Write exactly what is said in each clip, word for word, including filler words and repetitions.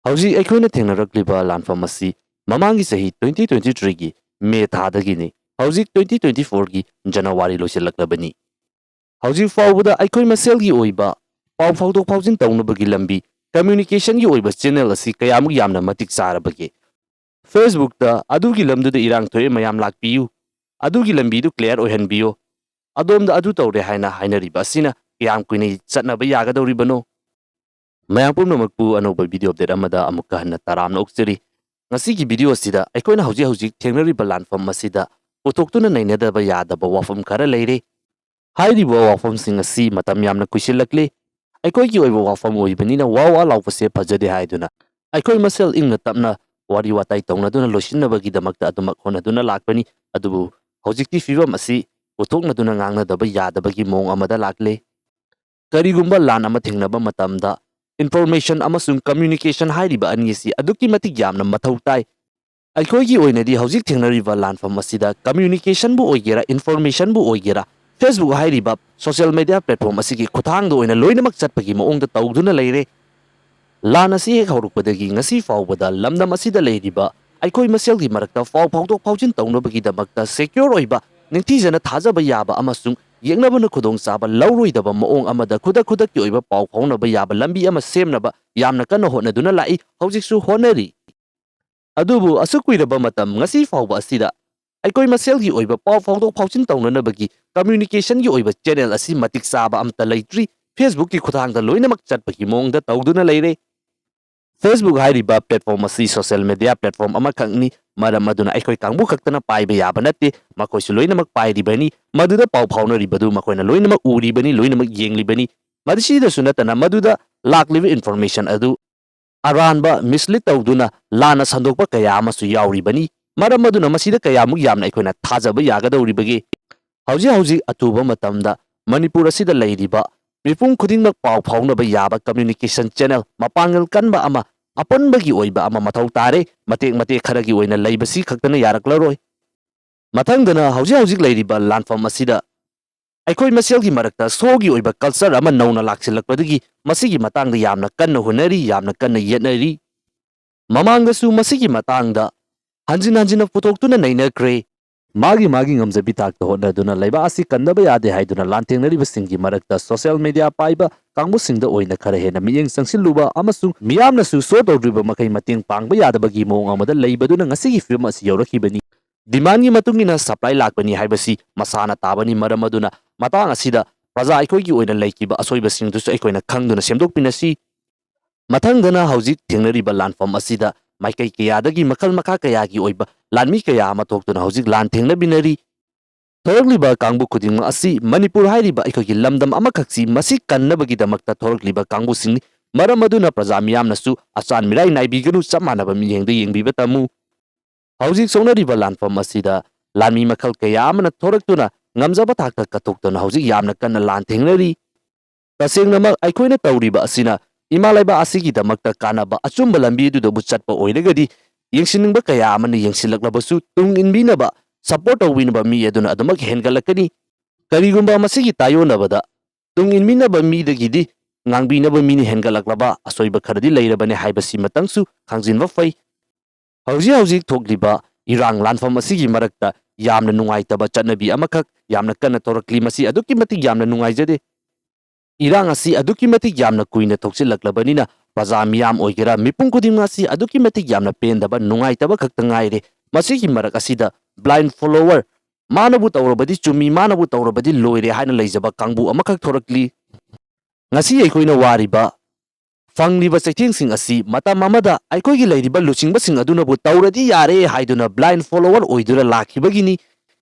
ꯍꯧꯖꯤꯛ ꯑꯩꯈꯣꯏꯅ ꯊꯦꯡꯅꯔꯛꯂꯤꯕ ꯂꯥꯟꯐꯝ ꯑꯁꯤ ꯃꯃꯥꯡꯒꯤ ꯆꯍꯤ twenty twenty-threeꯒꯤ ꯃꯦ ꯊꯥꯗꯒꯤꯅꯤ꯫ ꯍꯧꯖꯤꯛ twenty twenty-fourꯒꯤ ꯖꯅꯋꯥꯔꯤ ꯂꯣꯏꯁꯤꯜꯂꯛꯂꯕꯅꯤ꯫ ꯍꯧꯖꯤꯛ ꯐꯥꯎꯕꯗ ꯑꯩꯈꯣꯏ ꯃꯁꯦꯜꯒꯤ ꯑꯣꯏꯕ ꯄꯥꯎ ꯐꯥꯎꯗꯣꯛ ꯐꯥꯎꯖꯤꯟ ꯇꯧꯅꯕꯒꯤ ꯂꯝꯕꯤ, communicationꯒꯤ ꯑꯣꯏꯕ channel ꯑꯁꯤ ꯀꯌꯥꯃꯨꯛ ꯌꯥꯝꯅ ꯃꯇꯤꯛ ꯆꯥꯔꯕꯒꯦ? Facebookꯇ ꯑꯗꯨꯒꯤ ꯂꯝꯗꯨꯗ ꯏꯔꯥꯡ ꯊꯣꯛꯑꯦ, ꯃꯌꯥꯝ ꯂꯥꯛꯄꯤꯌꯨ, ꯑꯗꯨꯒꯤ ꯂꯝꯕꯤꯗꯨ clear ꯑꯣꯏꯍꯟꯕꯤꯌꯨ, ꯑꯗꯣꯝꯗ ꯑꯗꯨ ꯇꯧꯔꯦ ꯍꯥꯏꯅ ꯍꯥꯏꯅꯔꯤꯕ ꯑꯁꯤꯅ ꯀꯌꯥꯝ ꯀꯨꯏꯅ ꯆꯠꯅꯕ ꯌꯥꯒꯗꯧꯔꯤꯕꯅꯣ? ꯃꯌꯥꯝ ꯄꯨꯝꯅꯃꯛꯄꯨ ꯑꯅꯧꯕ video update ꯑꯃꯗ ꯑꯃꯨꯛꯀ ꯍꯟꯅ ꯇꯔꯥꯝꯅ ꯑꯣꯛꯆꯔꯤ꯫ ꯉꯁꯤꯒꯤ video ꯑꯁꯤꯗ ꯑꯩꯈꯣꯏꯅ ꯍꯧꯖꯤꯛ ꯍꯧꯖꯤꯛ ꯊꯦꯡꯅꯔꯤꯕ ꯂꯥꯟꯐꯝ ꯑꯁꯤꯗ ꯄꯨꯊꯣꯛꯇꯨꯅ ꯅꯩꯅꯗꯕ ꯌꯥꯗꯕ ꯋꯥꯐꯝ ꯈꯔ ꯂꯩꯔꯦ꯫ ꯍꯥꯏꯔꯤꯕ ꯋꯥꯐꯝꯁꯤꯡ ꯑꯁꯤ ꯃꯇꯝ ꯌꯥꯝꯅ ꯀꯨꯏꯁꯤꯜꯂꯛꯂꯦ꯫ ꯑꯩꯈꯣꯏꯒꯤ ꯑꯣꯏꯕ ꯋꯥꯐꯝ ꯑꯣꯏꯕꯅꯤꯅ ꯋꯥ ꯋꯥ ꯂꯥꯎꯕꯁꯦ ꯐꯖꯗꯦ ꯍꯥꯏꯗꯨꯅ ꯑꯩꯈꯣꯏ ꯃꯁꯦꯜ ꯏꯪꯅ ꯇꯞꯅ ꯋꯥꯔꯤ ꯋꯥꯇꯥꯏ ꯇꯧꯅꯗꯨꯅ ꯂꯣꯏꯁꯤꯟꯅꯕꯒꯤꯗꯃꯛꯇ ꯑꯗꯨꯃꯛ ꯍꯣꯠꯅꯗꯨꯅ ꯂꯥꯛꯄꯅꯤ꯫ ꯑꯗꯨꯕꯨ ꯍꯧꯖꯤꯛꯇꯤ ꯐꯤꯕꯝ ꯑꯁꯤ ꯄꯨꯊꯣꯛꯅꯗꯨꯅ ꯉꯥꯡꯅꯗꯕ ꯌꯥꯗꯕꯒꯤ ꯃꯑꯣꯡ ꯑꯃꯗ ꯂꯥꯛꯂꯦ꯫ ꯀꯔꯤꯒꯨꯝꯕ ꯂꯥꯟ ꯑꯃ ꯊꯦꯡꯅꯕ ꯃꯇꯝꯗ information ꯑꯃꯁꯨꯡ communication ꯍꯥꯏꯔꯤꯕ ꯑꯅꯤ ꯑꯁꯤ ꯑꯗꯨꯛꯀꯤ ꯃꯇꯤꯛ ꯌꯥꯝꯅ ꯃꯊꯧ ꯇꯥꯏ꯫ ꯑꯩꯈꯣꯏꯒꯤ ꯑꯣꯏꯅꯗꯤ ꯍꯧꯖꯤꯛ ꯊꯦꯡꯅꯔꯤꯕ ꯂꯥꯟꯐꯝ ꯑꯁꯤꯗ communicationꯕꯨ ꯑꯣꯏꯒꯦꯔꯥ, informationꯕꯨ ꯑꯣꯏꯒꯦꯔꯥ, Facebook ꯍꯥꯏꯔꯤꯕ social media platform ꯑꯁꯤꯒꯤ ꯈꯨꯠꯊꯥꯡꯗ ꯑꯣꯏꯅ ꯂꯣꯏꯅꯃꯛ ꯆꯠꯄꯒꯤ ꯃꯑꯣꯡꯗ ꯇꯧꯗꯨꯅ ꯂꯩꯔꯦ꯫ ꯂꯥꯟ ꯑꯁꯤ ꯍꯦꯛ ꯍꯧꯔꯛꯄꯗꯒꯤ ꯉꯁꯤ ꯐꯥꯎꯕꯗ ꯂꯝꯗꯝ ꯑꯁꯤꯗ ꯂꯩꯔꯤꯕ ꯑꯩꯈꯣꯏ ꯃꯁꯦꯜꯒꯤ ꯃꯔꯛꯇ ꯄꯥꯎ ꯐꯥꯎꯗꯣꯛ ꯐꯥꯎꯖꯤꯟ ꯇꯧꯅꯕꯒꯤꯗꯃꯛꯇ secure ꯑꯣꯏꯕ, ꯅꯤꯡꯊꯤꯖꯅ ꯊꯥꯖꯕ ꯌꯥꯕ ꯑꯃꯁꯨꯡ ꯌꯦꯛꯅꯕꯅ ꯈꯨꯗꯣꯡꯆꯥꯕ ꯂꯧꯔꯣꯏꯗꯕ ꯃꯑꯣꯡ ꯑꯃꯗ ꯈꯨꯗꯛ ꯈꯨꯗꯛꯀꯤ ꯑꯣꯏꯕ ꯄꯥꯎ ꯐꯥꯎꯅꯕ ꯌꯥꯕ ꯂꯝꯕꯤ ꯑꯃ ꯁꯦꯝꯅꯕ ꯌꯥꯝꯅ ꯀꯟꯅ ꯍꯣꯠꯅꯗꯨꯅ ꯂꯥꯛꯏ, ꯍꯧꯖꯤꯛꯁꯨ ꯍꯣꯠꯅꯔꯤ꯫ ꯑꯗꯨꯕꯨ ꯑꯁꯨꯛ ꯀꯨꯏꯔꯕ ꯃꯇꯝ ꯉꯁꯤ ꯐꯥꯎꯕ ꯑꯁꯤꯗ ꯑꯩꯈꯣꯏ ꯃꯁꯦꯜꯒꯤ ꯑꯣꯏꯕ ꯄꯥꯎ ꯐꯥꯎꯗꯣꯛ ꯐꯥꯎꯖꯤꯟ ꯇꯧꯅꯅꯕꯒꯤ communicationꯒꯤ ꯑꯣꯏꯕ channel ꯑꯁꯤ ꯃꯇꯤꯛ ꯆꯥꯕ ꯑꯃꯠꯇ ꯂꯩꯇ꯭ꯔꯤ꯫ Facebookꯀꯤ ꯈꯨꯠꯊꯥꯡꯗ ꯂꯣꯏꯅꯃꯛ ꯆꯠꯄꯒꯤ ꯃꯑꯣꯡꯗ ꯇꯧꯗꯨꯅ ꯂꯩꯔꯦ꯫ Facebook ꯍꯥꯏꯔꯤꯕ platform ꯑꯁꯤ social media platform ꯑꯃꯈꯛꯅꯤ꯫ ꯃꯔꯝ ꯑꯗꯨꯅ ꯑꯩꯈꯣꯏ ꯀꯥꯡꯕꯨ ꯈꯛꯇꯅ ꯄꯥꯏꯕ ꯌꯥꯕ ꯅꯠꯇꯦ, ꯃꯈꯣꯏꯁꯨ ꯂꯣꯏꯅꯃꯛ ꯄꯥꯏꯔꯤꯕꯅꯤ꯫ ꯃꯗꯨꯗ ꯄꯥꯎ ꯐꯥꯎꯅꯔꯤꯕꯗꯨ ꯃꯈꯣꯏꯅ ꯂꯣꯏꯅꯃꯛ ꯎꯔꯤꯕꯅꯤ, ꯂꯣꯏꯅꯃꯛ ꯌꯦꯡꯂꯤꯕꯅꯤ꯫ ꯃꯁꯤꯗꯁꯨ ꯅꯠꯇꯅ ꯃꯗꯨꯗ ꯂꯥꯛꯂꯤꯕ information ꯑꯗꯨ ꯑꯔꯥꯟꯕ mislead ꯇꯧꯗꯨꯅ ꯂꯥꯟꯅ ꯁꯟꯗꯣꯛꯄ ꯀꯌꯥ ꯑꯃꯁꯨ ꯌꯥꯎꯔꯤꯕꯅꯤ꯫ ꯃꯔꯝ ꯑꯗꯨꯅ ꯃꯁꯤꯗ ꯀꯌꯥꯃꯨꯛ ꯌꯥꯝꯅ ꯑꯩꯈꯣꯏꯅ ꯊꯥꯖꯕ ꯌꯥꯒꯗꯧꯔꯤꯕꯒꯦ? ꯍꯧꯖꯤꯛ ꯍꯧꯖꯤꯛ ꯑꯊꯨꯕ ꯃꯇꯝꯗ ꯃꯅꯤꯄꯨꯔ ꯑꯁꯤꯗ ꯂꯩꯔꯤꯕ ꯃꯤꯄꯨꯝ ꯈꯨꯗꯤꯡꯃꯛ ꯄꯥꯎ ꯐꯥꯎꯅꯕ ꯌꯥꯕ communication channel ꯃꯄꯥꯡꯒꯜ ꯀꯟꯕ ꯑꯃ, ꯑꯄꯨꯟꯕꯒꯤ ꯑꯣꯏꯕ ꯑꯃ ꯃꯊꯧ ꯇꯥꯔꯦ꯫ ꯃꯇꯦꯛ ꯃꯇꯦꯛ ꯈꯔꯒꯤ ꯑꯣꯏꯅ ꯂꯩꯕꯁꯤ ꯈꯛꯇꯅ ꯌꯥꯔꯛꯂꯔꯣꯏ꯫ ꯃꯊꯪꯗꯅ ꯍꯧꯖꯤꯛ ꯍꯧꯖꯤꯛ ꯂꯩꯔꯤꯕ ꯂꯥꯟꯐꯝ ꯑꯁꯤꯗ ꯑꯩꯈꯣꯏ ꯃꯁꯦꯜꯒꯤ ꯃꯔꯛꯇ ꯁꯣꯒꯤ ꯑꯣꯏꯕ culture ꯑꯃ ꯅꯧꯅ ꯂꯥꯛꯁꯤꯜꯂꯛꯄꯗꯒꯤ ꯃꯁꯤꯒꯤ ꯃꯇꯥꯡꯗ ꯌꯥꯝꯅ ꯀꯟꯅ ꯍꯣꯠꯅꯔꯤ, ꯌꯥꯝꯅ ꯀꯟꯅ ꯌꯦꯠꯅꯔꯤ꯫ ꯃꯃꯥꯡꯗꯁꯨ ꯃꯁꯤꯒꯤ ꯃꯇꯥꯡꯗ ꯍꯟꯖꯤꯟ ꯍꯟꯖꯤꯟꯅ ꯄꯨꯊꯣꯛꯇꯨꯅ ꯅꯩꯅꯈ꯭ꯔꯦ꯫ ꯃꯥꯒꯤ ꯃꯥꯒꯤ ꯉꯝꯖꯕꯤ ꯊꯥꯛꯇ ꯍꯣꯠꯅꯗꯨꯅ ꯂꯩꯕꯥꯛ ꯑꯁꯤ ꯀꯟꯗꯕ ꯌꯥꯗꯦ ꯍꯥꯏꯗꯨꯅ ꯂꯥꯟꯊꯦꯡꯅꯔꯤꯕꯁꯤꯡꯒꯤ ꯃꯔꯛꯇ social media ꯄꯥꯏꯕ ꯀꯥꯡꯕꯨꯁꯤꯡꯗ ꯑꯣꯏꯅ ꯈꯔ ꯍꯦꯟꯅ ꯃꯤꯠꯌꯦꯡ ꯆꯪꯁꯤꯜꯂꯨꯕ ꯑꯃꯁꯨꯡ ꯃꯤꯌꯥꯝꯅꯁꯨ show ꯇꯧꯗ꯭ꯔꯤꯕ ꯃꯈꯩ ꯃꯇꯦꯡ ꯄꯥꯡꯕ ꯌꯥꯗꯕꯒꯤ ꯃꯑꯣꯡ ꯑꯃꯗ ꯂꯩꯕꯗꯨꯅ ꯉꯁꯤꯒꯤ ꯐꯤꯕꯝ ꯑꯁꯤ ꯌꯧꯔꯛꯈꯤꯕꯅꯤ꯫ Demandꯒꯤ ꯃꯇꯨꯡ ꯏꯟꯅ supply ꯂꯥꯛꯄꯅꯤ ꯍꯥꯏꯕꯁꯤ ꯃꯁꯥꯅ ꯇꯥꯕꯅꯤ꯫ ꯃꯔꯝ ꯑꯗꯨꯅ ꯃꯇꯥꯡ ꯑꯁꯤꯗ ꯄ꯭ꯔꯖꯥ ꯑꯩꯈꯣꯏꯒꯤ ꯑꯣꯏꯅ ꯂꯩꯈꯤꯕ ꯑꯁꯣꯏꯕꯁꯤꯡꯗꯨꯁꯨ ꯑꯩꯈꯣꯏꯅ ꯈꯪꯗꯨꯅ ꯁꯦꯝꯗꯣꯛꯄꯤꯅꯁꯤ꯫ ꯃꯊꯪꯗꯅ ꯍꯧꯖꯤꯛ ꯊꯦꯡꯅꯔꯤꯕ ꯂꯥꯟꯐꯝ ꯑꯁꯤꯗ ꯃꯥꯏꯀꯩ ꯀꯌꯥꯗꯒꯤ ꯃꯈꯜ ꯃꯈꯥ ꯀꯌꯥꯒꯤ ꯑꯣꯏꯕ ꯂꯥꯟꯃꯤ ꯀꯌꯥ ꯑꯃ ꯊꯣꯛꯇꯨꯅ ꯍꯧꯖꯤꯛ ꯂꯥꯟ ꯊꯦꯡꯅꯕꯤꯅꯔꯤ꯫ ꯊꯣꯔꯛꯂꯤꯕ ꯀꯥꯡꯕꯨ ꯈꯨꯗꯤꯡꯃꯛ ꯑꯁꯤ ꯃꯅꯤꯄꯨꯔ ꯍꯥꯏꯔꯤꯕ ꯑꯩꯈꯣꯏꯒꯤ ꯂꯝꯗꯝ ꯑꯃꯈꯛꯁꯤ ꯃꯁꯤ ꯀꯟꯅꯕꯒꯤꯗꯃꯛꯇ ꯊꯣꯔꯛꯂꯤꯕ ꯀꯥꯡꯕꯨꯁꯤꯡꯅꯤ꯫ ꯃꯔꯝ ꯑꯗꯨꯅ ꯄ꯭ꯔꯖꯥ ꯃꯤꯌꯥꯝꯅꯁꯨ ꯑꯆꯥꯟ ꯃꯤꯔꯥꯏ ꯅꯥꯏꯕꯤꯒꯅꯨ, ꯆꯞ ꯃꯥꯟꯅꯕ ꯃꯤꯠꯌꯦꯡꯗ ꯌꯦꯡꯕꯤꯕ ꯇꯝꯃꯨ꯫ ꯍꯧꯖꯤꯛ ꯁꯣꯛꯅꯔꯤꯕ ꯂꯥꯟꯐꯝ ꯑꯁꯤꯗ ꯂꯥꯟꯃꯤ ꯃꯈꯜ ꯀꯌꯥ ꯑꯃꯅ ꯊꯣꯔꯛꯇꯨꯅ ꯉꯝꯖꯕ ꯊꯥꯛꯇ ꯀꯠꯊꯣꯛꯇꯨꯅ ꯍꯧꯖꯤꯛ ꯌꯥꯝꯅ ꯀꯟꯅ ꯂꯥꯟ ꯊꯦꯡꯅꯔꯤ꯫ ꯇꯁꯦꯡꯅꯃꯛ ꯑꯩꯈꯣꯏꯅ ꯇꯧꯔꯤꯕ ꯑꯁꯤꯅ ꯏꯃꯥ ꯂꯩꯕꯥꯛ ꯑꯁꯤꯒꯤꯗꯃꯛꯇ ꯀꯥꯟꯅꯕ ꯑꯆꯨꯝꯕ ꯂꯝꯕꯤ ꯑꯗꯨꯗꯕꯨ ꯆꯠꯄ ꯑꯣꯏꯔꯒꯗꯤ ꯌꯦꯡꯁꯤꯟꯅꯤꯡꯕ ꯀꯌꯥ ꯑꯃꯅ ꯌꯦꯡꯁꯤꯜꯂꯛꯂꯕꯁꯨ ꯇꯨꯡ ꯏꯟꯕꯤꯅꯕ, support ꯇꯧꯕꯤꯅꯕ ꯃꯤ ꯑꯗꯨꯅ ꯑꯗꯨꯃꯛ ꯍꯦꯟꯒꯠꯂꯛꯀꯅꯤ꯫ ꯀꯔꯤꯒꯨꯝꯕ ꯃꯁꯤꯒꯤ ꯇꯥꯏꯑꯣꯟꯅꯕꯗ ꯇꯨꯡ ꯏꯟꯕꯤꯅꯕ ꯃꯤꯗꯒꯤꯗꯤ ꯉꯥꯡꯕꯤꯅꯕ ꯃꯤꯅ ꯍꯦꯟꯒꯠꯂꯛꯂꯕ ꯑꯁꯣꯏꯕ ꯈꯔꯗꯤ ꯂꯩꯔꯕꯅꯤ ꯍꯥꯏꯕꯁꯤꯃꯇꯪꯁꯨ ꯈꯪꯖꯤꯟꯕ ꯐꯩ꯫ ꯍꯧꯖꯤꯛ ꯍꯧꯖꯤꯛ ꯊꯣꯛꯂꯤꯕ ꯏꯔꯥꯡ ꯂꯥꯟꯐꯝ ꯑꯁꯤꯒꯤ ꯃꯔꯛꯇ ꯌꯥꯝꯅ ꯅꯨꯡꯉꯥꯏꯇꯕ ꯆꯠꯅꯕꯤ ꯑꯃꯈꯛ ꯌꯥꯝꯅ ꯀꯟꯅ ꯊꯣꯔꯛꯂꯤ꯫ ꯃꯁꯤ ꯑꯗꯨꯛꯀꯤ ꯃꯇꯤꯛ ꯌꯥꯝꯅ ꯅꯨꯡꯉꯥꯏꯖꯗꯦ꯫ ꯏꯔꯥꯡ ꯑꯁꯤ ꯑꯗꯨꯛꯀꯤ ꯃꯇꯤꯛ ꯌꯥꯝꯅ ꯀꯨꯏꯅ ꯊꯣꯛꯆꯤꯜꯂꯛꯂꯕꯅꯤꯅ ꯄ꯭ꯔꯖꯥ ꯃꯤꯌꯥꯝ ꯑꯣꯏꯒꯦꯔꯥ, ꯃꯤꯄꯨꯝ ꯈꯨꯗꯤꯡꯃꯛ ꯑꯁꯤ ꯑꯗꯨꯛꯀꯤ ꯃꯇꯤꯛ ꯌꯥꯝꯅ ꯄꯦꯟꯗꯕ, ꯅꯨꯡꯉꯥꯏꯇꯕ ꯈꯛꯇ ꯉꯥꯏꯔꯦ꯫ ꯃꯁꯤꯒꯤ ꯃꯔꯛ ꯑꯁꯤꯗ blind follower, ꯃꯥꯅꯕꯨ ꯇꯧꯔꯕꯗꯤ ꯆꯨꯝꯃꯤ, ꯃꯥꯅꯕꯨ ꯇꯧꯔꯕꯗꯤ ꯂꯣꯏꯔꯦ ꯍꯥꯏꯅ ꯂꯩꯖꯕ ꯀꯥꯡꯕꯨ ꯑꯃꯈꯛ ꯊꯣꯔꯛꯂꯤ꯫ ꯉꯁꯤ ꯑꯩꯈꯣꯏꯅ ꯋꯥꯔꯤꯕ, ꯐꯪꯂꯤꯕ ꯆꯩꯊꯦꯡꯁꯤꯡ ꯑꯁꯤ ꯃꯇꯝ ꯑꯃꯗ ꯑꯩꯈꯣꯏꯒꯤ ꯂꯩꯔꯤꯕ ꯂꯨꯆꯤꯡꯕꯁꯤꯡ ꯑꯗꯨꯅꯕꯨ ꯇꯧꯔꯗꯤ ꯌꯥꯔꯦ ꯍꯥꯏꯗꯨꯅ blind follower ꯑꯣꯏꯗꯨꯅ ꯂꯥꯛꯈꯤꯕꯒꯤꯅꯤ꯫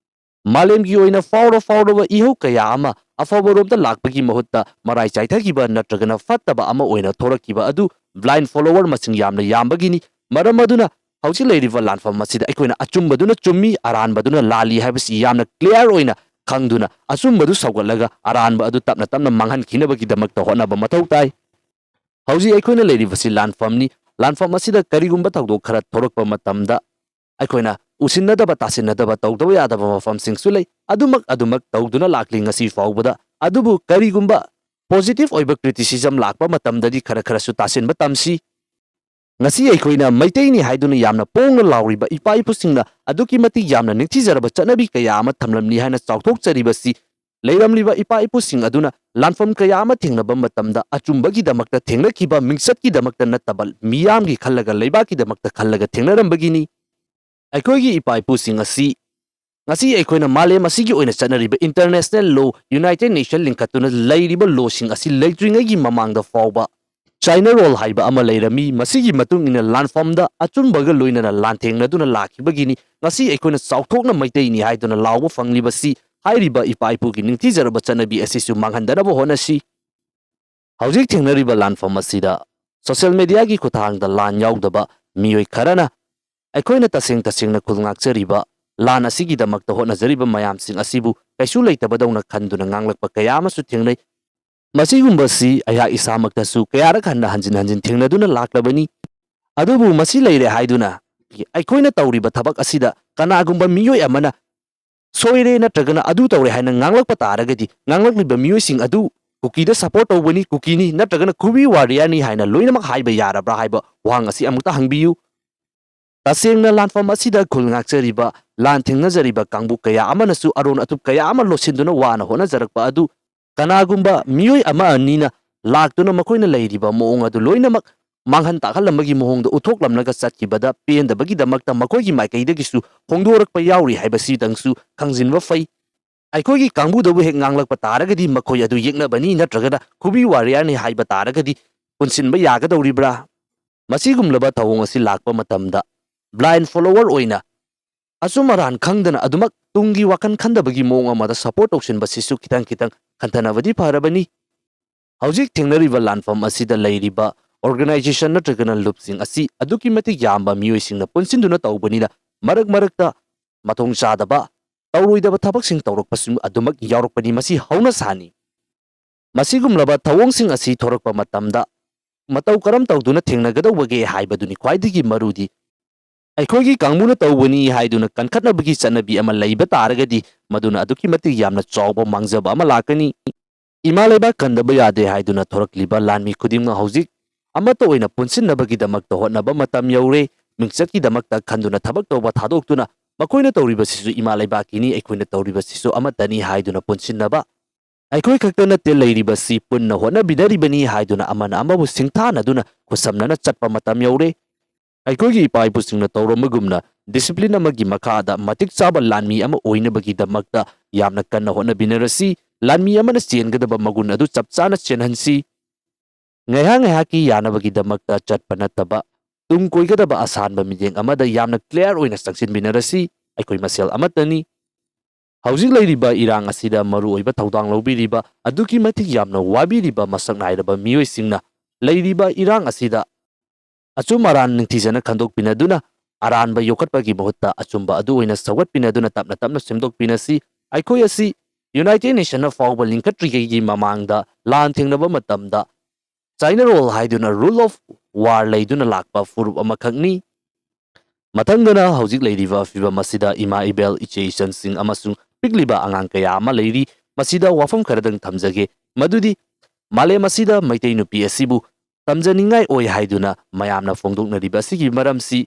ꯃꯥꯂꯦꯝꯒꯤ ꯑꯣꯏꯅ ꯐꯥꯎꯔ ꯐꯥꯎꯔꯕ ꯏꯍꯧ ꯀꯌꯥ ꯑꯃ ꯑꯐꯕꯔꯣꯝꯗ ꯂꯥꯛꯄꯒꯤ ꯃꯍꯨꯠꯇ ꯃꯔꯥꯏ ꯆꯥꯏꯊꯈꯤꯕ ꯅꯠꯇ꯭ꯔꯒꯅ ꯐꯠꯇꯕ ꯑꯃ ꯑꯣꯏꯅ ꯊꯣꯔꯛꯈꯤꯕ ꯑꯗꯨ blind follower ꯃꯁꯤꯡ ꯌꯥꯝꯅ ꯌꯥꯝꯕꯒꯤꯅꯤ꯫ ꯃꯔꯝ ꯑꯗꯨꯅ ꯍꯧꯖꯤꯛ ꯂꯩꯔꯤꯕ ꯂꯥꯟꯐꯝ ꯑꯁꯤꯗ ꯑꯩꯈꯣꯏꯅ ꯑꯆꯨꯝꯕꯗꯨꯅ ꯆꯨꯝꯃꯤ, ꯑꯔꯥꯟꯕꯗꯨꯅ ꯂꯥꯜꯂꯤ ꯍꯥꯏꯕꯁꯤ ꯌꯥꯝꯅ clear ꯑꯣꯏꯅ ꯈꯪꯗꯨꯅ ꯑꯆꯨꯝꯕꯗꯨ ꯁꯧꯒꯠꯂꯒ ꯑꯔꯥꯟꯕ ꯑꯗꯨ ꯇꯞꯅ ꯇꯞꯅ ꯃꯥꯡꯍꯟꯈꯤꯅꯕꯒꯤꯗꯃꯛꯇ ꯍꯣꯠꯅꯕ ꯃꯊꯧ ꯇꯥꯏ꯫ ꯍꯧꯖꯤꯛ ꯑꯩꯈꯣꯏꯅ ꯂꯩꯔꯤꯕꯁꯤ ꯂꯥꯟꯐꯝꯅꯤ꯫ ꯂꯥꯟꯐꯝ ꯑꯁꯤꯗ ꯀꯔꯤꯒꯨꯝꯕ ꯊꯧꯗꯣꯛ ꯈꯔ ꯊꯣꯔꯛꯄ ꯃꯇꯝꯗ ꯑꯩꯈꯣꯏꯅ ꯎꯁꯤꯟꯅꯗꯕ, ꯇꯥꯁꯤꯟꯅꯗꯕ, ꯇꯧꯗꯕ ꯌꯥꯗꯕ ꯃꯐꯝꯁꯤꯡꯁꯨ ꯂꯩ꯫ ꯑꯗꯨꯃꯛ ꯑꯗꯨꯃꯛ ꯇꯧꯗꯨꯅ ꯂꯥꯛꯂꯤ ꯉꯁꯤ ꯐꯥꯎꯕꯗ꯫ ꯑꯗꯨꯕꯨ ꯀꯔꯤꯒꯨꯝꯕ positive ꯑꯣꯏꯕ criticism ꯂꯥꯛꯄ ꯃꯇꯝꯗꯗꯤ ꯈꯔ ꯈꯔꯁꯨ ꯇꯥꯁꯤꯟꯕ ꯇꯝꯁꯤ꯫ ꯉꯁꯤ ꯑꯩꯈꯣꯏꯅ ꯃꯩꯇꯩꯅꯤ ꯍꯥꯏꯗꯨꯅ ꯌꯥꯝꯅ ꯄꯣꯡꯅ ꯂꯥꯎꯔꯤꯕ ꯏꯄꯥ ꯏꯄꯨꯁꯤꯡꯅ ꯑꯗꯨꯛꯀꯤ ꯃꯇꯤꯛ ꯌꯥꯝꯅ ꯅꯤꯡꯊꯤꯖꯔꯕ ꯆꯠꯅꯕꯤ ꯀꯌꯥ ꯑꯃ ꯊꯝꯂꯝꯂꯤ ꯍꯥꯏꯅ ꯆꯥꯎꯊꯣꯛꯆꯔꯤꯕꯁꯤ, ꯂꯩꯔꯝꯂꯤꯕ ꯏꯄꯥ ꯏꯄꯨꯁꯤꯡ ꯑꯗꯨꯅ ꯂꯥꯟꯐꯝ ꯀꯌꯥ ꯑꯃ ꯊꯦꯡꯅꯕ ꯃꯇꯝꯗ ꯑꯆꯨꯝꯕꯒꯤꯗꯃꯛꯇ ꯊꯦꯡꯅꯈꯤꯕ, ꯃꯤꯡꯆꯠꯀꯤꯗꯃꯛꯇ ꯅꯠꯇꯕ, ꯃꯤꯌꯥꯝꯒꯤ ꯈꯜꯂꯒ, ꯂꯩꯕꯥꯛꯀꯤꯗꯃꯛꯇ ꯈꯜꯂꯒ ꯊꯦꯡꯅꯔꯝꯕꯒꯤꯅꯤ꯫ ꯑꯩꯈꯣꯏꯒꯤ ꯏꯄꯥ ꯏꯄꯨꯁꯤꯡ ꯑꯁꯤ ꯉꯁꯤ ꯑꯩꯈꯣꯏꯅ ꯃꯥꯂꯦꯝ ꯑꯁꯤꯒꯤ ꯑꯣꯏꯅ ꯆꯠꯅꯔꯤꯕ international law, United Nation ꯂꯤꯡꯈꯠꯇꯨꯅ ꯂꯩꯔꯤꯕ lawꯁꯤꯡ ꯑꯁꯤ ꯂꯩꯇ꯭ꯔꯤꯉꯩꯒꯤ ꯃꯃꯥꯡꯗ ꯐꯥꯎꯕ China law ꯍꯥꯏꯕ ꯑꯃ ꯂꯩꯔꯝꯃꯤ꯫ ꯃꯁꯤꯒꯤ ꯃꯇꯨꯡ ꯏꯟꯅ ꯂꯥꯟꯐꯝꯗ ꯑꯆꯨꯝꯕꯒ ꯂꯣꯏꯅꯅ ꯂꯥꯟꯊꯦꯡꯅꯗꯨꯅ ꯂꯥꯛꯈꯤꯕꯒꯤꯅꯤ ꯉꯁꯤ ꯑꯩꯈꯣꯏꯅ ꯆꯥꯎꯊꯣꯛꯅ ꯃꯩꯇꯩꯅꯤ ꯍꯥꯏꯗꯨꯅ ꯂꯥꯎꯕ ꯐꯪꯂꯤꯕꯁꯤ꯫ ꯍꯥꯏꯔꯤꯕ ꯏꯄꯥ ꯏꯄꯨꯒꯤ ꯅꯤꯡꯊꯤꯖꯔꯕ ꯆꯠꯅꯕꯤ ꯑꯁꯤꯁꯨ ꯃꯥꯡꯍꯟꯗꯅꯕ ꯍꯣꯠꯅꯁꯤ꯫ ꯍꯧꯖꯤꯛ ꯊꯦꯡꯅꯔꯤꯕ ꯂꯥꯟꯐꯝ ꯑꯁꯤꯗ social mediaꯒꯤ ꯈꯨꯠꯊꯥꯡꯗ ꯂꯥꯟ ꯌꯥꯎꯗꯕ ꯃꯤꯑꯣꯏ ꯈꯔꯅ ꯑꯩꯈꯣꯏꯅ ꯇꯁꯦꯡ ꯇꯁꯦꯡꯅ ꯈꯨꯜ ꯉꯥꯛꯆꯔꯤꯕ ꯂꯥꯟ ꯑꯁꯤꯒꯤꯗꯃꯛꯇ ꯍꯣꯠꯅꯖꯔꯤꯕ ꯃꯌꯥꯝꯁꯤꯡ ꯑꯁꯤꯕꯨ ꯀꯩꯁꯨ ꯂꯩꯇꯕꯗꯧꯅ ꯈꯟꯗꯨꯅ ꯉꯥꯡꯂꯛꯄ ꯀꯌꯥ ꯑꯃꯁꯨ ꯊꯦꯡꯅꯩ꯫ ꯃꯁꯤꯒꯨꯝꯕꯁꯤ ꯑꯩꯍꯥꯛ ꯏꯁꯥꯃꯛꯇꯁꯨ ꯀꯌꯥꯔꯛ ꯍꯟꯅ ꯍꯟꯖꯤꯟ ꯍꯟꯖꯤꯟ ꯊꯦꯡꯅꯗꯨꯅ ꯂꯥꯛꯂꯕꯅꯤ꯫ ꯑꯗꯨꯕꯨ ꯃꯁꯤ ꯂꯩꯔꯦ ꯍꯥꯏꯗꯨꯅ ꯑꯩꯈꯣꯏꯅ ꯇꯧꯔꯤꯕ ꯊꯕꯛ ꯑꯁꯤꯗ ꯀꯅꯥꯒꯨꯝꯕ ꯃꯤꯑꯣꯏ ꯑꯃꯅ ꯁꯣꯏꯔꯦ ꯅꯠꯇ꯭ꯔꯒꯅ ꯑꯗꯨ ꯇꯧꯔꯦ ꯍꯥꯏꯅ ꯉꯥꯡꯂꯛꯄ ꯇꯥꯔꯒꯗꯤ, ꯉꯥꯡꯂꯛꯂꯤꯕ ꯃꯤꯑꯣꯏꯁꯤꯡ ꯑꯗꯨ ꯀꯨꯀꯤꯗ support ꯇꯧꯕꯅꯤ, ꯀꯨꯀꯤꯅꯤ ꯅꯠꯇ꯭ꯔꯒꯅ ꯈꯨꯕꯤ warriorꯅꯤ ꯍꯥꯏꯅ ꯂꯣꯏꯅꯃꯛ ꯍꯥꯏꯕ ꯌꯥꯔꯕ꯭ꯔꯥ ꯍꯥꯏꯕ ꯋꯥꯍꯪ ꯑꯁꯤ ꯑꯃꯨꯛꯇ ꯍꯪꯕꯤꯌꯨ꯫ ꯇꯁꯦꯡꯅ ꯂꯥꯟꯐꯝ ꯑꯁꯤꯗ ꯈꯨꯜ ꯉꯥꯛꯆꯔꯤꯕ, ꯂꯥꯟ ꯊꯦꯡꯅꯖꯔꯤꯕ ꯀꯥꯡꯕꯨ ꯀꯌꯥ ꯑꯃꯅꯁꯨ ꯑꯔꯣꯟ ꯑꯊꯨꯞ ꯀꯌꯥ ꯑꯃ ꯂꯣꯠꯁꯤꯟꯗꯨꯅ ꯋꯥꯅ ꯍꯣꯠꯅꯖꯔꯛꯄ ꯑꯗꯨ ꯀꯅꯥꯒꯨꯝꯕ ꯃꯤꯑꯣꯏ ꯑꯃ ꯑꯅꯤꯅ ꯂꯥꯛꯇꯨꯅ ꯃꯈꯣꯏꯅ ꯂꯩꯔꯤꯕ ꯃꯑꯣꯡ ꯑꯗꯨ ꯂꯣꯏꯅꯃꯛ ꯃꯥꯡꯍꯟ ꯇꯥꯛꯍꯜꯂꯝꯕꯒꯤ ꯃꯑꯣꯡꯗ ꯎꯠꯊꯣꯛꯂꯝꯂꯒ ꯆꯠꯈꯤꯕꯗ ꯄꯦꯟꯗꯕꯒꯤꯗꯃꯛꯇ ꯃꯈꯣꯏꯒꯤ ꯃꯥꯏꯀꯩꯗꯒꯤꯁꯨ ꯐꯣꯡꯗꯣꯔꯛꯄ ꯌꯥꯎꯔꯤ ꯍꯥꯏꯕꯁꯤꯗꯪꯁꯨ ꯈꯪꯖꯤꯟꯕ ꯐꯩ꯫ ꯑꯩꯈꯣꯏꯒꯤ ꯀꯥꯡꯕꯨꯗꯕꯨ ꯍꯦꯛ ꯉꯥꯡꯂꯛꯄ ꯇꯥꯔꯒꯗꯤ ꯃꯈꯣꯏ ꯑꯗꯨ ꯌꯦꯛꯅꯕꯅꯤ ꯅꯠꯇ꯭ꯔꯒꯅ ꯈꯨꯕꯤ warriorꯅꯤ ꯍꯥꯏꯕ ꯇꯥꯔꯒꯗꯤ ꯄꯨꯟꯁꯤꯟꯕ ꯌꯥꯒꯗꯧꯔꯤꯕ꯭ꯔꯥ? ꯃꯁꯤꯒꯨꯝꯂꯕ ꯊꯧꯑꯣꯡ ꯑꯁꯤ ꯂꯥꯛꯄ ꯃꯇꯝꯗ blind follower ꯑꯣꯏꯅ ꯑꯆꯨꯝ ꯑꯔꯥꯟ ꯈꯪꯗꯅ ꯑꯗꯨꯃꯛ ꯇꯨꯡꯒꯤ ꯋꯥꯈꯜ ꯈꯟꯗꯕꯒꯤ ꯃꯑꯣꯡ ꯑꯃꯗ support ꯇꯧꯁꯤꯟꯕꯁꯤꯁꯨ ꯈꯤꯇꯪ ꯈꯤꯇꯪ ꯈꯟꯊꯅꯕꯗꯤ ꯐꯔꯕꯅꯤ꯫ ꯍꯧꯖꯤꯛ ꯊꯦꯡꯅꯔꯤꯕ ꯂꯥꯟꯐꯝ ꯑꯁꯤꯗ ꯂꯩꯔꯤꯕ organization ꯅꯠꯇ꯭ꯔꯒꯅ ꯂꯨꯞꯁꯤꯡ ꯑꯁꯤ ꯑꯗꯨꯛꯀꯤ ꯃꯇꯤꯛ ꯌꯥꯝꯕ ꯃꯤꯑꯣꯏꯁꯤꯡꯅ ꯄꯨꯟꯁꯤꯟꯗꯨꯅ ꯇꯧꯕꯅꯤꯅ ꯃꯔꯛ ꯃꯔꯛꯇ ꯃꯊꯣꯡ ꯆꯥꯗꯕ, ꯇꯧꯔꯣꯏꯗꯕ ꯊꯕꯛꯁꯤꯡ ꯇꯧꯔꯛꯄꯁꯨ ꯑꯗꯨꯃꯛ ꯌꯥꯎꯔꯛꯄꯅꯤ꯫ ꯃꯁꯤ ꯍꯧꯅꯁꯥꯅꯤ꯫ ꯃꯁꯤꯒꯨꯝꯂꯕ ꯊꯧꯑꯣꯡꯁꯤꯡ ꯑꯁꯤ ꯊꯣꯔꯛꯄ ꯃꯇꯝꯗ ꯃꯇꯧ ꯀꯔꯝ ꯇꯧꯗꯨꯅ ꯊꯦꯡꯅꯒꯗꯧꯕꯒꯦ ꯍꯥꯏꯕꯗꯨꯅꯤ ꯈ꯭ꯋꯥꯏꯗꯒꯤ ꯃꯔꯨꯗꯤ꯫ ꯑꯩꯈꯣꯏꯒꯤ ꯀꯥꯡꯕꯨꯅ ꯇꯧꯕꯅꯤ ꯍꯥꯏꯗꯨꯅ ꯀꯟꯈꯠꯅꯕꯒꯤ ꯆꯠꯅꯕꯤ ꯑꯃ ꯂꯩꯕ ꯇꯥꯔꯒꯗꯤ ꯃꯗꯨꯅ ꯑꯗꯨꯛꯀꯤ ꯃꯇꯤꯛ ꯌꯥꯝꯅ ꯆꯥꯎꯕ ꯃꯥꯡꯖꯕ ꯑꯃ ꯂꯥꯛꯀꯅꯤ꯫ ꯏꯃꯥ ꯂꯩꯕꯥꯛ ꯀꯟꯗꯕ ꯌꯥꯗꯦ ꯍꯥꯏꯗꯨꯅ ꯊꯣꯔꯛꯂꯤꯕ ꯂꯥꯟꯃꯤ ꯈꯨꯗꯤꯡꯃꯛ ꯍꯧꯖꯤꯛ ꯑꯃꯠꯇ ꯑꯣꯏꯅ ꯄꯨꯟꯁꯤꯟꯅꯕꯒꯤꯗꯃꯛꯇ ꯍꯣꯠꯅꯕ ꯃꯇꯝ ꯌꯧꯔꯦ꯫ ꯃꯤꯡꯆꯠꯀꯤꯗꯃꯛꯇ ꯈꯟꯗꯨꯅ ꯊꯕꯛ ꯇꯧꯕ ꯊꯥꯗꯣꯛꯇꯨꯅ ꯃꯈꯣꯏꯅ ꯇꯧꯔꯤꯕꯁꯤꯁꯨ ꯏꯃꯥ ꯂꯩꯕꯥꯛꯀꯤꯅꯤ, ꯑꯩꯈꯣꯏꯅ ꯇꯧꯔꯤꯕꯁꯤꯁꯨ ꯑꯃꯠꯇꯅꯤ ꯍꯥꯏꯗꯨꯅ ꯄꯨꯟꯁꯤꯟꯅꯕ꯫ ꯑꯩꯈꯣꯏ ꯈꯛꯇ ꯅꯠꯇꯦ ꯂꯩꯔꯤꯕꯁꯤ, ꯄꯨꯟꯅ ꯍꯣꯠꯅꯕꯤꯅꯔꯤꯕꯅꯤ ꯍꯥꯏꯗꯨꯅ ꯑꯃꯅ ꯑꯃꯕꯨ ꯁꯤꯡꯊꯥꯅꯗꯨꯅ ꯈꯨꯠꯁꯝꯅꯅ ꯆꯠꯄ ꯃꯇꯝ ꯌꯧꯔꯦ꯫ ꯑꯩꯈꯣꯏꯒꯤ ꯏꯄꯥ ꯏꯄꯨꯁꯤꯡꯅ ꯇꯧꯔꯝꯕꯒꯨꯝꯅ ꯗꯤꯁꯤꯄ꯭ꯂꯤꯟ ꯑꯃꯒꯤ ꯃꯈꯥꯗ ꯃꯇꯤꯛ ꯆꯥꯕ ꯂꯥꯟꯃꯤ ꯑꯃ ꯑꯣꯏꯅꯕꯒꯤꯗꯃꯛꯇ ꯌꯥꯝꯅ ꯀꯟꯅ ꯍꯣꯠꯅꯕꯤꯅꯔꯁꯤ꯫ ꯂꯥꯟꯃꯤ ꯑꯃꯅ ꯆꯦꯟꯒꯗꯕ ꯃꯒꯨꯟ ꯑꯗꯨ ꯆꯞ ꯆꯥꯅ ꯆꯦꯟꯍꯟꯁꯤ꯫ ꯉꯥꯏꯍꯥꯛ ꯉꯥꯏꯍꯥꯛꯀꯤ ꯌꯥꯅꯕꯒꯤꯗꯃꯛꯇ ꯆꯠꯄ ꯅꯠꯇꯕ, ꯇꯨꯡ ꯀꯣꯏꯒꯗꯕ ꯑꯁꯥꯟꯕ ꯃꯤꯠꯌꯦꯡ ꯑꯃꯗ ꯌꯥꯝꯅ ꯀ꯭ꯂꯤꯌꯥꯔ ꯑꯣꯏꯅ ꯆꯪꯁꯤꯟꯃꯤꯟꯅꯔꯁꯤ꯫ ꯑꯩꯈꯣꯏ ꯃꯁꯦꯜ ꯑꯃꯠꯇꯅꯤ꯫ ꯍꯧꯖꯤꯛ ꯂꯩꯔꯤꯕ ꯏꯔꯥꯡ ꯑꯁꯤꯗ ꯃꯔꯨꯑꯣꯏꯕ ꯊꯧꯗꯥꯡ ꯂꯧꯕꯤꯔꯤꯕ, ꯑꯗꯨꯛꯀꯤ ꯃꯇꯤꯛ ꯌꯥꯝꯅ ꯋꯥꯕꯤꯔꯤꯕ ꯃꯁꯛ ꯅꯥꯏꯔꯕ ꯃꯤꯑꯣꯏꯁꯤꯡꯅ ꯂꯩꯔꯤꯕ ꯏꯔꯥꯡ ꯑꯁꯤꯗ ꯑꯆꯨꯝ ꯑꯔꯥꯟ ꯅꯤꯡꯊꯤꯖꯅ ꯈꯟꯗꯣꯛꯄꯤꯅꯗꯨꯅ ꯑꯔꯥꯟꯕ ꯌꯣꯛꯈꯠꯄꯒꯤ ꯃꯍꯨꯠꯇ ꯑꯆꯨꯝꯕ ꯑꯗꯨ ꯑꯣꯏꯅ ꯁꯧꯒꯠꯄꯤꯅꯗꯨꯅ ꯇꯞꯅ ꯇꯞꯅ ꯁꯦꯝꯗꯣꯛꯄꯤꯅꯁꯤ꯫ ꯑꯩꯈꯣꯏ ꯑꯁꯤ ꯌꯨꯅꯥꯏꯇꯦꯗ ꯅꯦꯁꯟꯅ ꯐꯥꯎꯕ ꯂꯤꯡꯈꯠꯇ꯭ꯔꯤꯉꯩꯒꯤ ꯃꯃꯥꯡꯗ ꯂꯥꯟ ꯊꯦꯡꯅꯕ ꯃꯇꯝꯗ ꯆꯥꯏꯅꯥ ꯔꯣꯜ ꯍꯥꯏꯗꯨꯅ ꯔꯨꯜ ꯑꯣꯐ ꯋꯥꯔ ꯂꯩꯗꯨꯅ ꯂꯥꯛꯄ ꯐꯨꯔꯨꯞ ꯑꯃꯈꯛꯅꯤ꯫ ꯃꯊꯪꯗꯅ ꯍꯧꯖꯤꯛ ꯂꯩꯔꯤꯕ ꯐꯤꯕꯝ ꯑꯁꯤꯗ ꯏꯃꯥ ꯏꯕꯦꯜ, ꯏꯆꯦ ꯏꯆꯟꯁꯤꯡ ꯑꯃꯁꯨꯡ ꯄꯤꯛꯂꯤꯕ ꯑꯉꯥꯡ ꯀꯌꯥ ꯑꯃ ꯂꯩꯔꯤ꯫ ꯃꯁꯤꯗ ꯋꯥꯐꯝ ꯈꯔꯗꯪ ꯊꯝꯖꯒꯦ, ꯃꯗꯨꯗꯤ ꯃꯥꯂꯦꯝ ꯑꯁꯤꯗ ꯃꯩꯇꯩ ꯅꯨꯄꯤ ꯑꯁꯤꯕꯨ ꯇꯝꯖꯅꯤꯡꯉꯥꯏ ꯑꯣꯏ ꯍꯥꯏꯗꯨꯅ ꯃꯌꯥꯝꯅ ꯐꯣꯡꯗꯣꯛꯅꯔꯤꯕ ꯑꯁꯤꯒꯤ ꯃꯔꯝꯁꯤ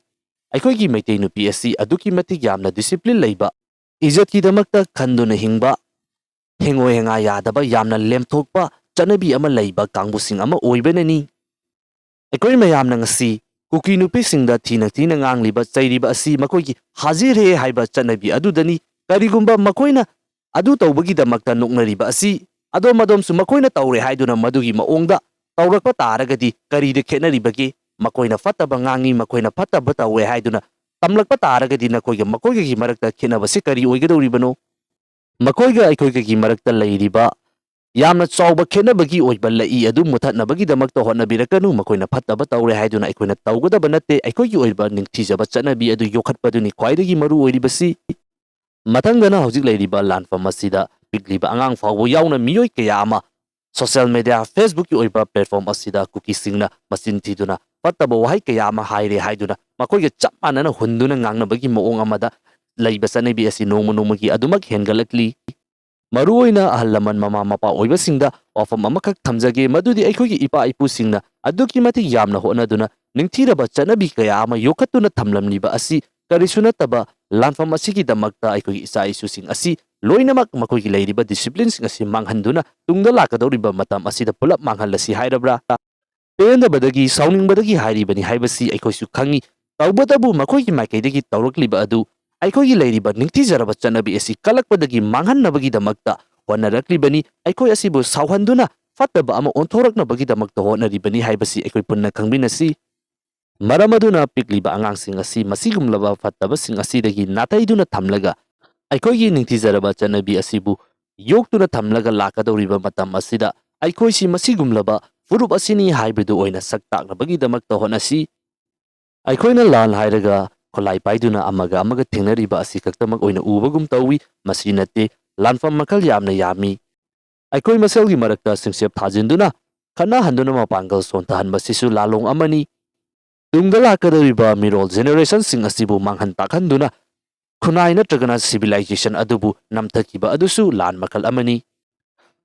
ꯑꯩꯈꯣꯏꯒꯤ ꯃꯩꯇꯩ ꯅꯨꯄꯤ ꯑꯁꯤ ꯑꯗꯨꯛꯀꯤ ꯃꯇꯤꯛ ꯌꯥꯝꯅ ꯗꯤꯁꯤꯄ꯭ꯂꯤꯟ ꯂꯩꯕ, ꯏꯖꯠꯀꯤꯗꯃꯛꯇ ꯈꯟꯗꯨꯅ ꯍꯤꯡꯕ, ꯍꯦꯡꯉꯣ ꯍꯦꯡꯉꯥ ꯌꯥꯗꯕ, ꯌꯥꯝꯅ ꯂꯦꯝꯊꯣꯛꯄ ꯆꯠꯅꯕꯤ ꯑꯃ ꯂꯩꯕ ꯀꯥꯡꯕꯨꯁꯤꯡ ꯑꯃ ꯑꯣꯏꯕꯅꯅꯤ꯫ ꯑꯩꯈꯣꯏ ꯃꯌꯥꯝꯅ ꯉꯁꯤ ꯀꯨꯀꯤ ꯅꯨꯄꯤꯁꯤꯡꯗ ꯊꯤꯅ ꯊꯤꯅ ꯉꯥꯡꯂꯤꯕ, ꯆꯩꯔꯤꯕ ꯑꯁꯤ ꯃꯈꯣꯏꯒꯤ ꯍꯥꯖꯤꯔ ꯍꯦ ꯍꯥꯏꯕ ꯆꯠꯅꯕꯤ ꯑꯗꯨꯗꯅꯤ꯫ ꯀꯔꯤꯒꯨꯝꯕ ꯃꯈꯣꯏꯅ ꯑꯗꯨ ꯇꯧꯕꯒꯤꯗꯃꯛꯇ ꯅꯣꯛꯅꯔꯤꯕ ꯑꯁꯤ ꯑꯗꯣꯝ ꯑꯗꯣꯝꯁꯨ ꯃꯈꯣꯏꯅ ꯇꯧꯔꯦ ꯍꯥꯏꯗꯨꯅ ꯃꯗꯨꯒꯤ ꯃꯑꯣꯡꯗ ꯇꯧꯔꯛꯄ ꯇꯥꯔꯒꯗꯤ ꯀꯔꯤꯗ ꯈꯦꯠꯅꯔꯤꯕꯒꯦ? ꯃꯈꯣꯏꯅ ꯐꯠꯇꯕ ꯉꯥꯡꯉꯤ, ꯃꯈꯣꯏꯅ ꯐꯠꯇꯕ ꯇꯧꯔꯦ ꯍꯥꯏꯗꯨꯅ ꯇꯝꯂꯛꯄ ꯇꯥꯔꯒꯗꯤ ꯅꯈꯣꯏꯒ ꯃꯈꯣꯏꯒꯒꯤ ꯃꯔꯛꯇ ꯈꯦꯠꯅꯕꯁꯤ ꯀꯔꯤ ꯑꯣꯏꯒꯗꯧꯔꯤꯕꯅꯣ? ꯃꯈꯣꯏꯒ ꯑꯩꯈꯣꯏꯒꯒꯤ ꯃꯔꯛꯇ ꯂꯩꯔꯤꯕ ꯌꯥꯝꯅ ꯆꯥꯎꯕ ꯈꯦꯠꯅꯕꯒꯤ ꯑꯣꯏꯕ ꯂꯩꯏ ꯑꯗꯨ ꯃꯨꯊꯠꯅꯕꯒꯤꯗꯃꯛꯇ ꯍꯣꯠꯅꯕꯤꯔꯛꯀꯅꯨ꯫ ꯃꯈꯣꯏꯅ ꯐꯠꯇꯕ ꯇꯧꯔꯦ ꯍꯥꯏꯗꯨꯅ ꯑꯩꯈꯣꯏꯅ ꯇꯧꯒꯗꯕ ꯅꯠꯇꯦ꯫ ꯑꯩꯈꯣꯏꯒꯤ ꯑꯣꯏꯕ ꯅꯤꯡꯊꯤꯖꯕ ꯆꯠꯅꯕꯤ ꯑꯗꯨ ꯌꯣꯛꯈꯠꯄꯗꯨꯅꯤ ꯈ꯭ꯋꯥꯏꯗꯒꯤ ꯃꯔꯨ ꯑꯣꯏꯔꯤꯕꯁꯤ꯫ ꯃꯊꯪꯗꯅ ꯍꯧꯖꯤꯛ ꯂꯩꯔꯤꯕ ꯂꯥꯟꯐꯝ ꯑꯁꯤꯗ ꯄꯤꯛꯂꯤꯕ ꯑꯉꯥꯡ ꯐꯥꯎꯕ ꯌꯥꯎꯅ ꯃꯤꯑꯣꯏ ꯀꯌꯥ ꯑꯃ ꯁꯣꯁꯤꯌꯦꯜ ꯃꯦꯗꯤꯌꯥ, ꯐꯦꯁꯕꯨꯛꯀꯤ ꯑꯣꯏꯕ ꯄ꯭ꯂꯦꯠꯐꯣꯔꯝ ꯑꯁꯤꯗ ꯀꯨꯀꯤꯁꯤꯡꯅ ꯃꯆꯤꯟ ꯊꯤꯗꯨꯅ ꯐꯠꯇꯕ ꯋꯥꯍꯩ ꯀꯌꯥ ꯑꯃ ꯍꯥꯏꯔꯦ ꯍꯥꯏꯗꯨꯅ ꯃꯈꯣꯏꯒ ꯆꯞ ꯃꯥꯟꯅꯅ ꯍꯨꯟꯗꯨꯅ ꯉꯥꯡꯅꯕꯒꯤ ꯃꯑꯣꯡ ꯑꯃꯗ ꯂꯩꯕ ꯆꯠꯅꯕꯤ ꯑꯁꯤ ꯅꯣꯡꯃ ꯅꯣꯡꯃꯒꯤ ꯑꯗꯨꯃꯛ ꯍꯦꯟꯒꯠꯂꯛꯂꯤ꯫ ꯃꯔꯨꯑꯣꯏꯅ ꯑꯍꯜ ꯂꯃꯟ, ꯃꯃꯥ ꯃꯄꯥ ꯑꯣꯏꯕꯁꯤꯡꯗ ꯋꯥꯐꯝ ꯑꯃꯈꯛ ꯊꯝꯖꯒꯦ, ꯃꯗꯨꯗꯤ ꯑꯩꯈꯣꯏꯒꯤ ꯏꯄꯥ ꯏꯄꯨꯁꯤꯡꯅ ꯑꯗꯨꯛꯀꯤ ꯃꯇꯤꯛ ꯌꯥꯝꯅ ꯍꯣꯠꯅꯗꯨꯅ ꯅꯤꯡꯊꯤꯔꯕ ꯆꯠꯅꯕꯤ ꯀꯌꯥ ꯑꯃ ꯌꯣꯛꯈꯠꯇꯨꯅ ꯊꯝꯂꯝꯂꯤꯕ ꯑꯁꯤ ꯀꯔꯤꯁꯨ ꯅꯠꯇꯕ ꯂꯥꯟꯐꯝ ꯑꯁꯤꯒꯤꯗꯃꯛꯇ ꯑꯩꯈꯣꯏꯒꯤ ꯏꯆꯥ ꯏꯁꯨꯁꯤꯡ ꯑꯁꯤ ꯂꯣꯏꯅꯃꯛ ꯃꯈꯣꯏꯒꯤ ꯂꯩꯔꯤꯕ ꯗꯤꯁꯤꯄ꯭ꯂꯤꯟꯁꯤꯡ ꯑꯁꯤ ꯃꯥꯡꯍꯟꯗꯨꯅ ꯇꯨꯡꯗ ꯂꯥꯛꯀꯗꯧꯔꯤꯕ ꯃꯇꯝ ꯑꯁꯤꯗ ꯄꯨꯂꯞ ꯃꯥꯡꯍꯜꯂꯁꯤ ꯍꯥꯏꯔꯕ꯭ꯔꯥ? ꯄꯦꯟꯗꯕꯗꯒꯤ, ꯁꯥꯎꯅꯤꯡꯕꯗꯒꯤ ꯍꯥꯏꯔꯤꯕꯅꯤ ꯍꯥꯏꯕꯁꯤ ꯑꯩꯈꯣꯏꯁꯨ ꯈꯪꯏ꯫ ꯇꯧꯕꯇꯕꯨ ꯃꯈꯣꯏꯒꯤ ꯃꯥꯏꯀꯩꯗꯒꯤ ꯇꯧꯔꯛꯂꯤꯕ ꯑꯗꯨ ꯑꯩꯈꯣꯏꯒꯤ ꯂꯩꯔꯤꯕ ꯅꯤꯡꯊꯤꯖꯔꯕ ꯆꯠꯅꯕꯤ ꯑꯁꯤ ꯀꯜꯂꯛꯄꯗꯒꯤ ꯃꯥꯡꯍꯟꯅꯕꯒꯤꯗꯃꯛꯇ ꯍꯣꯠꯅꯔꯛꯂꯤꯕꯅꯤ꯫ ꯑꯩꯈꯣꯏ ꯑꯁꯤꯕꯨ ꯁꯥꯎꯍꯟꯗꯨꯅ ꯐꯠꯇꯕ ꯑꯃ ꯑꯣꯟꯊꯣꯔꯛꯅꯕꯒꯤꯗꯃꯛꯇ ꯍꯣꯠꯅꯔꯤꯕꯅꯤ ꯍꯥꯏꯕꯁꯤ ꯑꯩꯈꯣꯏ ꯄꯨꯟꯅ ꯈꯪꯃꯤꯟꯅꯁꯤ꯫ ꯃꯔꯝ ꯑꯗꯨꯅ ꯄꯤꯛꯂꯤꯕ ꯑꯉꯥꯡꯁꯤꯡ ꯑꯁꯤ ꯃꯁꯤꯒꯨꯝꯂꯕ ꯐꯠꯇꯕꯁꯤꯡ ꯑꯁꯤꯗꯒꯤ ꯅꯥꯊꯩꯗꯨꯅ ꯊꯝꯂꯒ ꯑꯩꯈꯣꯏꯒꯤ ꯅꯤꯡꯊꯤꯖꯔꯕ ꯆꯠꯅꯕꯤ ꯑꯁꯤꯕꯨ ꯌꯣꯛꯇꯨꯅ ꯊꯝꯂꯒ ꯂꯥꯛꯀꯗꯧꯔꯤꯕ ꯃꯇꯝ ꯑꯁꯤꯗ ꯑꯩꯈꯣꯏꯁꯤ ꯃꯁꯤꯒꯨꯝꯂꯕ ꯐꯨꯔꯨꯞ ꯑꯁꯤꯅꯤ ꯍꯥꯏꯕꯗꯨ ꯑꯣꯏꯅ ꯁꯛ ꯇꯥꯛꯅꯕꯒꯤꯗꯃꯛꯇ ꯍꯣꯠꯅꯁꯤ꯫ ꯑꯩꯈꯣꯏꯅ ꯂꯥꯟ ꯍꯥꯏꯔꯒ ꯈꯨꯠꯂꯥꯏ ꯄꯥꯏꯗꯨꯅ ꯑꯃꯒ ꯑꯃꯒ ꯊꯦꯡꯅꯔꯤꯕ ꯑꯁꯤ ꯈꯛꯇꯃꯛ ꯑꯣꯏꯅ ꯎꯕꯒꯨꯝ ꯇꯧꯏ꯫ ꯃꯁꯤ ꯅꯠꯇꯦ, ꯂꯥꯟꯐꯝ ꯃꯈꯜ ꯌꯥꯝꯅ ꯌꯥꯝꯃꯤ꯫ ꯑꯩꯈꯣꯏ ꯃꯁꯦꯜꯒꯤ ꯃꯔꯛꯇ ꯁꯤꯡꯆꯦꯞ ꯊꯥꯖꯤꯟꯗꯨꯅ, ꯈꯠꯅꯍꯟꯗꯨꯅ ꯃꯄꯥꯡꯒꯜ ꯁꯣꯟꯊꯍꯟꯕꯁꯤꯁꯨ ꯂꯥꯜꯂꯣꯡ ꯑꯃꯅꯤ꯫ ꯇꯨꯡꯗ ꯂꯥꯛꯀꯗꯧꯔꯤꯕ ꯃꯤꯔꯣꯜ ꯖꯦꯅꯦꯔꯦꯁꯟꯁꯤꯡ ꯑꯁꯤꯕꯨ ꯃꯥꯡꯍꯟ ꯇꯥꯛꯍꯟꯗꯨꯅ ꯈꯨꯟꯅꯥꯏ ꯅꯠꯇ꯭ꯔꯒꯅ ꯁꯤꯚꯤꯂꯥꯏꯖꯦꯁꯟ ꯑꯗꯨꯕꯨ ꯅꯝꯊꯈꯤꯕ ꯑꯗꯨꯁꯨ ꯂꯥꯟ ꯃꯈꯜ ꯑꯃꯅꯤ꯫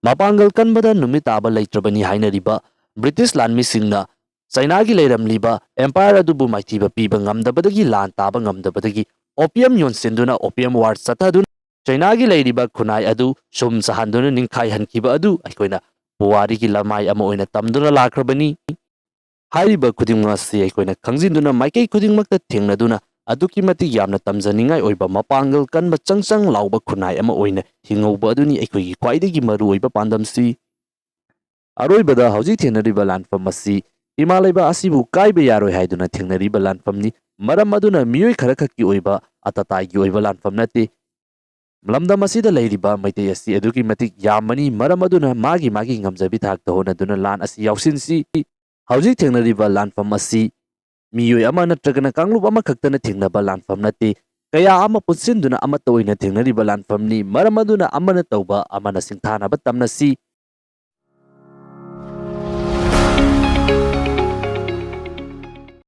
ꯃꯄꯥꯡꯒꯜ ꯀꯟꯕꯗ ꯅꯨꯃꯤꯠ ꯇꯥꯕ ꯂꯩꯇ꯭ꯔꯕꯅꯤ ꯍꯥꯏꯅꯔꯤꯕ ꯕ꯭ꯔꯤꯇꯤꯁ ꯂꯥꯟꯃꯤꯁꯤꯡꯅ ꯆꯩꯅꯥꯒꯤ ꯂꯩꯔꯝꯂꯤꯕ ꯑꯦꯝꯄꯥꯌꯔ ꯑꯗꯨꯕꯨ ꯃꯥꯏꯊꯤꯕ ꯄꯤꯕ ꯉꯝꯗꯕꯗꯒꯤ, ꯂꯥꯟ ꯇꯥꯕ ꯉꯝꯗꯕꯗꯒꯤ ꯑꯣꯄꯤꯌꯝ ꯌꯣꯟꯁꯤꯟꯗꯨꯅ ꯑꯣꯄꯤꯌꯝ ꯋꯥꯔ ꯆꯠꯊꯗꯨꯅ ꯆꯩꯅꯥꯒꯤ ꯂꯩꯔꯤꯕ ꯈꯨꯟꯅꯥꯏ ꯑꯗꯨ ꯁꯨꯝ ꯆꯥꯍꯟꯗꯨꯅ ꯅꯤꯡꯈꯥꯏꯍꯟꯈꯤꯕ ꯑꯗꯨ ꯑꯩꯈꯣꯏꯅ ꯄꯨꯋꯥꯔꯤꯒꯤ ꯂꯃꯥꯏ ꯑꯃ ꯑꯣꯏꯅ ꯇꯝꯗꯨꯅ ꯂꯥꯛꯈ꯭ꯔꯕꯅꯤ꯫ ꯍꯥꯏꯔꯤꯕ ꯈꯨꯗꯤꯡꯃꯛ ꯑꯁꯤ ꯑꯩꯈꯣꯏꯅ ꯈꯪꯖꯤꯟꯗꯨꯅ ꯃꯥꯏꯀꯩ ꯈꯨꯗꯤꯡꯃꯛꯇ ꯊꯦꯡꯅꯗꯨꯅ ꯑꯗꯨꯛꯀꯤ ꯃꯇꯤꯛ ꯌꯥꯝꯅ ꯇꯝꯖꯅꯤꯡꯉꯥꯏ ꯑꯣꯏꯕ ꯃꯄꯥꯡꯒꯜ ꯀꯟꯕ ꯆꯪ ꯆꯪ ꯂꯥꯎꯕ ꯈꯨꯟꯅꯥꯏ ꯑꯃ ꯑꯣꯏꯅ ꯍꯤꯡꯍꯧꯕ ꯑꯗꯨꯅꯤ ꯑꯩꯈꯣꯏꯒꯤ ꯈ꯭ꯋꯥꯏꯗꯒꯤ ꯃꯔꯨꯑꯣꯏꯕ ꯄꯥꯟꯗꯝꯁꯤ꯫ ꯑꯔꯣꯏꯕꯗ ꯍꯧꯖꯤꯛ ꯊꯦꯡꯅꯔꯤꯕ ꯂꯥꯟꯐꯝ ꯑꯁꯤ ꯏꯃꯥ ꯂꯩꯕꯥꯛ ꯑꯁꯤꯕꯨ ꯀꯥꯏꯕ ꯌꯥꯔꯣꯏ ꯍꯥꯏꯗꯨꯅ ꯊꯦꯡꯅꯔꯤꯕ ꯂꯥꯟꯐꯝꯅꯤ꯫ ꯃꯔꯝ ꯑꯗꯨꯅ ꯃꯤꯑꯣꯏ ꯈꯔꯈꯛꯀꯤ ꯑꯣꯏꯕ ꯑꯇꯇꯥꯒꯤ ꯑꯣꯏꯕ ꯂꯥꯟꯐꯝ ꯅꯠꯇꯦ꯫ ꯂꯝꯗꯝ ꯑꯁꯤꯗ ꯂꯩꯔꯤꯕ ꯃꯩꯇꯩ ꯑꯁꯤ ꯑꯗꯨꯛꯀꯤ ꯃꯇꯤꯛ ꯌꯥꯝꯕꯅꯤ꯫ ꯃꯔꯝ ꯑꯗꯨꯅ ꯃꯥꯒꯤ ꯃꯥꯒꯤ ꯉꯝꯖꯕꯤ ꯊꯥꯛꯇ ꯍꯣꯠꯅꯗꯨꯅ ꯂꯥꯟ ꯑꯁꯤ ꯌꯥꯎꯁꯤꯟꯁꯤ꯫ ꯍꯧꯖꯤꯛ ꯊꯦꯡꯅꯔꯤꯕ ꯂꯥꯟꯐꯝ ꯑꯁꯤ ꯃꯤꯑꯣꯏ ꯑꯃ ꯅꯠꯇ꯭ꯔꯒꯅ ꯀꯥꯡꯂꯨꯞ ꯑꯃꯈꯛꯇꯅ ꯊꯦꯡꯅꯕ ꯂꯥꯟꯐꯝ ꯅꯠꯇꯦ꯫ ꯀꯌꯥ ꯑꯃ ꯄꯨꯟꯁꯤꯟꯗꯨꯅ ꯑꯃꯠꯇ ꯑꯣꯏꯅ ꯊꯦꯡꯅꯔꯤꯕ ꯂꯥꯟꯐꯝꯅꯤ꯫ ꯃꯔꯝ ꯑꯗꯨꯅ ꯑꯃꯅ ꯇꯧꯕ ꯑꯃꯅ ꯁꯤꯡꯊꯥꯅꯕ ꯇꯝꯅꯁꯤ꯫